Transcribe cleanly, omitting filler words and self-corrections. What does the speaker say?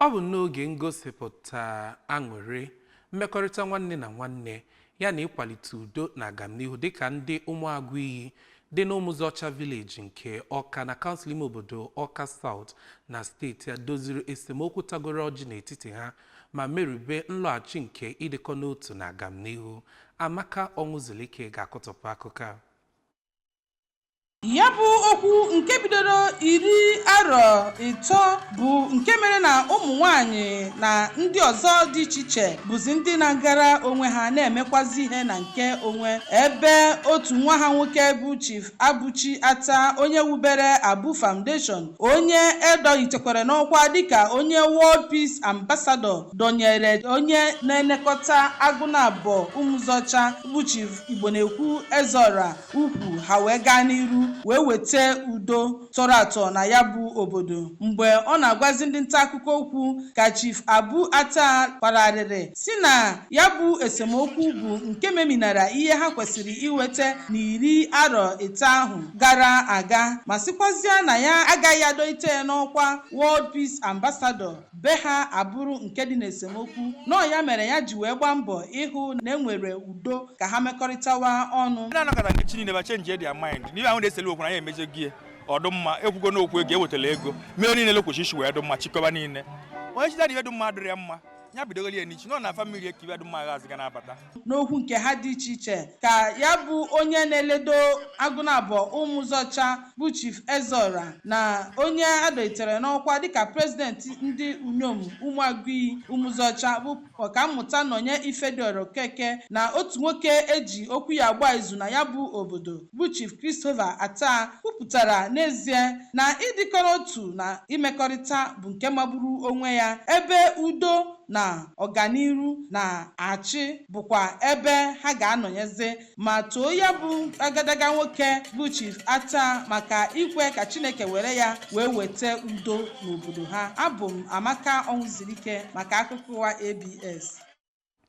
Ọ bụ n'oge ngosipụta aṅụrị, mmekọrịta nwanne na nwanne, ya na ịkwalite udo na agamnihu dịka ndị Ụmụagụiyi dị n'Ụmụzọcha Village nke Ọka na kansụl ime obodo Ọka South na steeti a doziri esemokwu tagoro ọjị n'etiti ha ma merube nlọghachi nke ịdịkọ n'otu na agamnihu. Amaka Ọnwụzulike ga-akọtọpụ akụkọ a. Ya bụ okwu nke bidoro 30 bụ nke mere na ụmụ nwanyị na ndị ọzọ dị iche iche bụzi ndị na-agara onwe ha na-emekwazi ihe na nke onwe, ebe otu nwa ha nwoke bụ Chief Abuchi Ata, onye wubere Abu Foundation, onye edọghitekwara n'ọkwa dịka onye World Peace Ambassador, dọnyere onye na-elekọta Agụnabọ Ụmụzọcha bụ Chief Igbonekwu Ezeọra ukwu, ha wee gaa n'iru wee weta udo tọrọ atọ na ya bụ obodo. Mgbe ọ na-agwazi ndị nta akụkọ okwu ka Chief Abu Ata kwararịrị si na ya bụ esemokwu bụ nke meminara ihe ha kwesịrị iweta na 30 ahụ gara aga, ma sịkwazịa na ya agaghị adọite ya n'ọkwa World Peace Ambassador, be ha abụrụ nke dị n'esemokwu, nọọ ya mere ya ji wee gbaa mbọ ịhụ na enwere udo ka ha mekọrịtawa ọnụ. Ndị anọkọta nke chi niile ba change their mind n'ihe ahụ na-esele okwu na ya emeje gị ọdụ mma. Ekwugo n'okwu ego, ewetala ego mere niile lekwuchi isi wee dụ mma chịkọba niile. Onye chita na ibe dị mma adịrị ya mma, ya bidogoli ya n'ichi nọ na family ka ibe dị mma aghazi ga na-abata. N'okwu nke ha dị iche iche ka ya bụ onye na-eledo Agụnabọ Ụmụzọcha bụ Chief Ezeọra na onye adọlitere n'ọkwa dịka president ndị unyom Ụmụagụiyi Ụmụzọcha bụ Ọkammụta Nọnye Ifediora Okeke na otu nwoke eji okwu ya agba izu na ya bụ obodo bụ Chief Christopher Ata kwupụtara n'ezie na ịdịkọ n'otu na imekọrịta bụ nke magburu onwe ya, ebe udo na ọganiru na-achị bụkwa ebe ha ga-anọnyezi, ma too ya bụ agadaga nwoke bụ Chief Ata maka ikwe ka Chineke were ya wee weta udo n'obodo ha. Abụ m Amaka Ọnwụzirike maka akụkọ ụwa ABS.